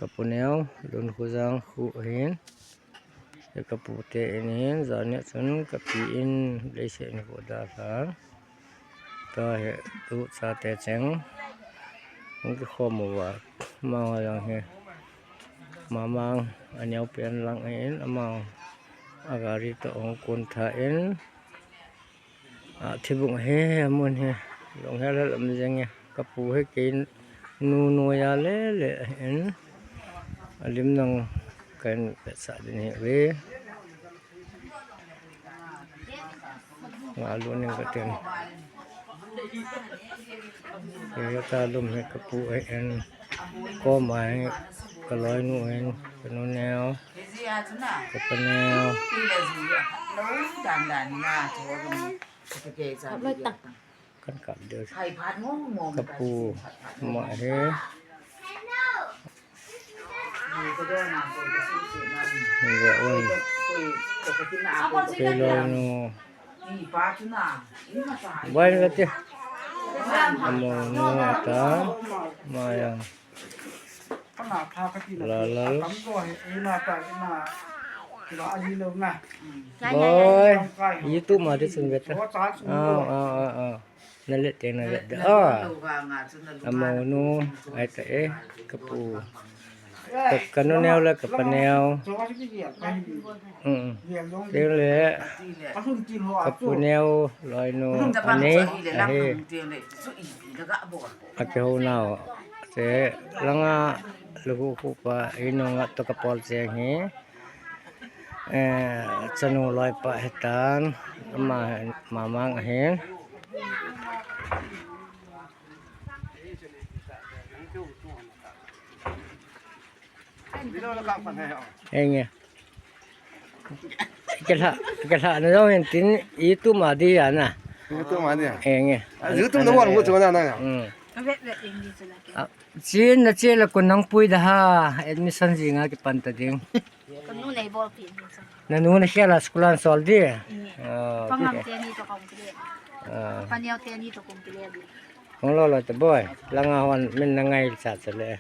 ກະປູແນວ ລຸນຄູຊາງຄູເຫັນ ເຮັດກະປູແຕະເຫັນ ຈາກນີ້ຊຸນກະປີອິນ ໄດ້ເສນໂຄດາສານ ກະເຮັດອຸຊາແຕແສງ ມັນກະຂໍມາວ່າ ມາຫຍັງເຮ ມາມາງ ອາແນວເປັນຫຼັງເຫັນ ອາມາງ ອາກາລິຕະອົງກຸນທາເອັນ ອາທິບຸງເຮ ມຸນເຮ ລົງເຮລະລະມະຍັງເຮ ກະປູເຮເກນນູໂນຍາເລເລ ເຫັນ ອາລິມນັງກັນເປສາດິນເຮເວ ງາລຸນໜຶ່ງກະເຕັນ ເຮຕາລຸມເຮກະປູເຫັນ ກໍມາເຫັນ ກະລອຍນູເຫັນ ກະນູແນວ ກະປະແນວ ຄັນກັບເດີ ກະປູ ມະເຮ ເດໂອຍ ເປໂລໂນ ໄວ້ລະຕິ ອະໂມໂນອາຕາ ມາຍັງ ລາລາ ໂອ້ຍ ຢູທູບມາທີ່ສຸນເວດ ອ້າວ ອ້າວ ອ້າວ ນັ້ນແຫຼະ ເຕັງນັ້ນແຫຼະ ເດີ ອາມາໂນ ໄອຕະເອ ກະປູ ກະ ກະໂນແນວ ແລະ ກະປະແນວ ອືມ ເຕັງແຫຼະ ກະປູແນວ ລອຍໂນ ອັນນີ້ ອາເຮ ອາເກໂຮນາວ ເຊ ລະງາ ລູກຄູປາ ອີໂນງະ ຕະກະປອນ ເຊເຮ ເອີ ຊະໂນລອຍປະເຮັດຕານ ມາ ມາມັງເຮ ເອງເງ ກະທະ ກະທະນະ ເຮົາເຫັນຕິນ ອີຕຸມາດີອານະ ຢູທູບມານີ້ ເອງເງ ຢູທູບນະ ວອນ ອືມ ເວັດ ເວັດ ເອງດີສຸດລະ ອາ Chin na chin la kun nang pui da ha admission jing a ki pan ta ding. Kanu nei bol pi ni sa. Nanu na kela school an sol di. Pangam te ni to kong pile. Paneo te ni to kong pile. Kong lo lo ta boy. Langa wan min na ngai sa sa le.